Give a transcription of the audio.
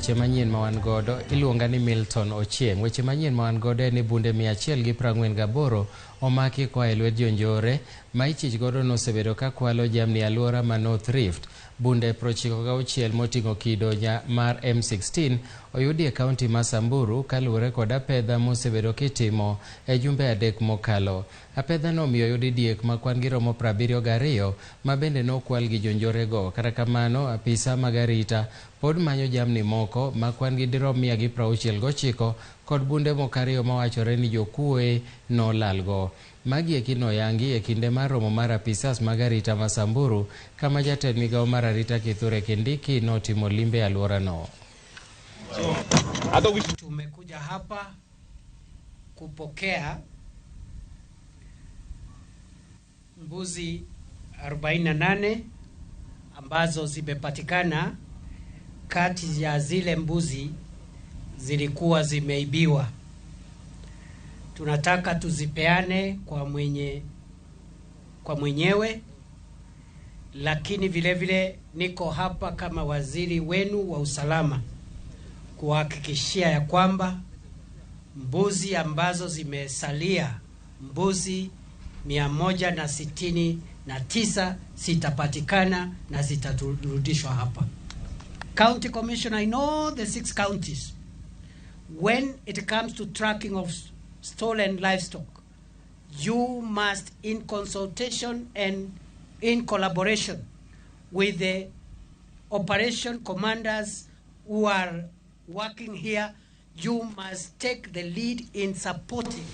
Weche manyien ma wan godo iluonga ni Milton Ochieng. Weche manyien ma wan godo en ni bunde 148 omaki koa e lwet jonjore ma ichich godo nosebedo ka kwalo jamni e alwora ma North Rift. Bunde 96 moting'o kido mar M16 oyudi e kaunti ma Samburu kaluwore kod apedha mosebedo kitimo e jumbe 3 mokalo. Apedha no omiyo oyudi diek ma kwan gi romo 72 ma bende nokwal gi jonjorego. Kata kamano, apisa mag arita pod manyo jamni moko ma kwan gi dirom 169 kod bunde moko 2 mawachore ni jokuoe nolalgo. Magi eki noyangi e kinde mar romo mar apisas mag arita ma Samburu kama jatend migawo mar arita Kithure Kindiki notimo limbe e alworano. Tumekuja hapa kupokea mbuzi 48 ambazo zimepatikana kati ya zile mbuzi zilikuwa zimeibiwa. Tunataka tuzipeane kwa mwenyewe, lakini vile vile niko hapa kama waziri wenu wa usalama kuhakikishia ya kwamba mbuzi ambazo zimesalia, mbuzi 169 zitapatikana na zitarudishwa hapa. County Commissioner in all the 6 counties, when it comes to tracking of stolen livestock, you must, in consultation and in collaboration with the operation commanders who are working here, you must take the lead in supporting